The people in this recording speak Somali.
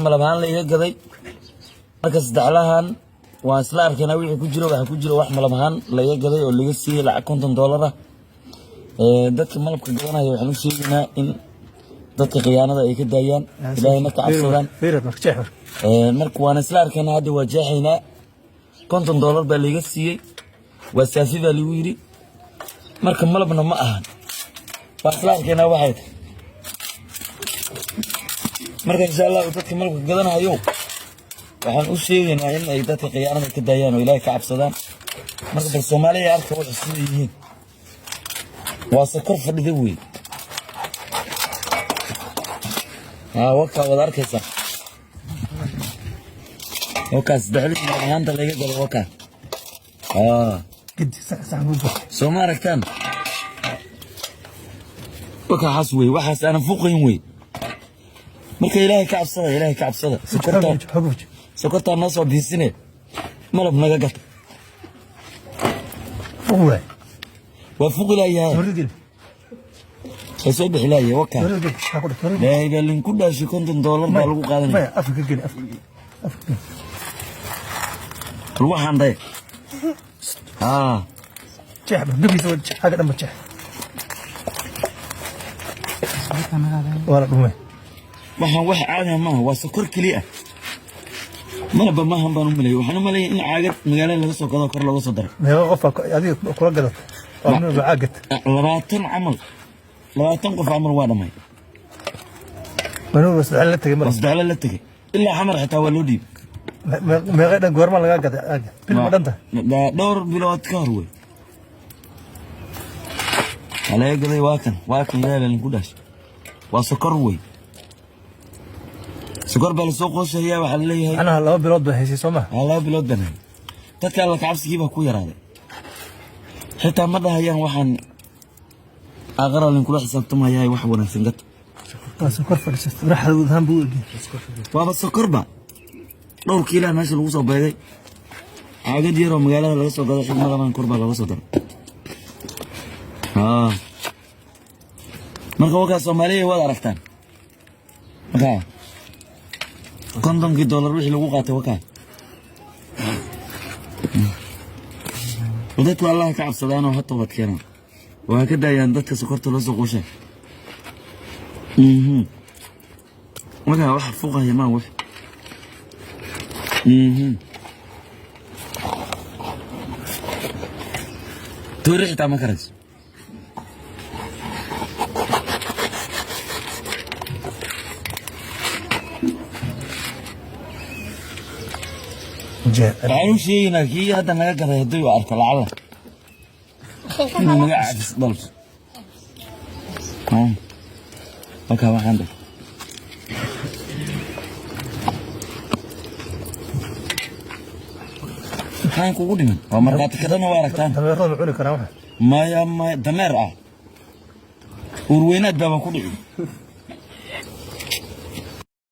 Malab ahaan la iga gaday. Marka saddexlahan waan isla arkaynaa wixii ku jiro. Waxaa ku jiro wax malab ahaan laga gaday oo laga siiyey lacag $50 ah. Dadka malabka gadanaya waxaan u sheegaynaa in dadka khiyaanada ay ka daayaan, Ilaahayna ka cabsadaan. Marka waan isla arkaynaa, hadda waa jeexaynaa. $50 baa laiga siiyey, waa saafi baa lagu yidhi. Marka malabna ma ahan, waan isla arkaynaa waxay tahay. Marka insha Allahu dadka malabka gadanayo waxaan u sheegaynaa in ay dadka khiyaanada ka daayaan oo Ilaahay ka cabsadaan. Marka bal Soomaaliya arka waxay sida yihiin. Waa sokor fadhida wey. Haa, wakaa wada arkaysaa, wakaa saddexdii malab ahaanta laga galo, wakaa. Haa, soo ma aragtaan? Wakaa xas wey, waxaas aanan fuqayn wey. Marka Ilaahay ka cabsada, Ilaahay ka cabsada. Sokortaa, sokortaa noo soo biisine, malab naga gata. Waa fuqi laayahay, waa soo bixi laayahay. Wakaa, Ilaahay baa linku dhaashay, $50 baa lagu qaadanaya. Bal waxaan day, haa. Waxaan wax caadiha maaha, waa sokor keliya ah, malabba maahan baan u maleeyay. Waxaan u maleeyay in caagad magaalada laga soo gado, kor looga soo daray. Meeqa qof adiga kula gadata? Caagad. 20 camal, 20 qof camal waa dhamay. Manuur saddex la tagay. Waa saddexle la tegay, ilaa Xamar xitaa waa loo dhiibay. Meeqa dhan goorma lagaa gaday caaga? Bil ma dhanta? Dhowr bilood ka hor wey waa laga gaday. Waa kan, waa kan. Ilaahay baa linku dhaashay, waa sokor wey, sokor baa lasoo qooshayaa, waxaa laleeyahay. Macnaha 2 bilood baa haysay, soo ma? Waa 2 bilood baan hayay. Dadka Alla kacabsigii baa ku yaraaday, xitaa ma dhahayaan waxaan aqara linkula xisaabtamayaa, wax wanaagsan gata. Waa sokor fadhiisata, raxda ahaan buu u egyahay. Waaba sokorba, dhowr kiilaa meesha lagu soo beegay, caagad yaroo magaalada laga soo gado, xig malaban kor baa looga soo daray. Haa, marka wakaa, Soomaaliya waad aragtaan. Wakaa $50kii wixii lagu qaatay wakaa. Dadku Allah ka cabsadaan oo ha toobad keenaan oo ha ka daayaan dadka sokorta loo soo qooshay. Marka wax fuqaya maa wax. Toori xitaa ma karayso. Waxaan u sheegaynaa kii hadda naga gaday, haddii uu arko lacala, inuu naga cafis dalbo. Wakaa waxaan dhig. Maxaan kugu dhiman? Waa markhaati kadana, waa aragtaan. Dameerada ma cuni karaan waxa? Maya, maya, dameer ah uurweynaad baaba ku dhici.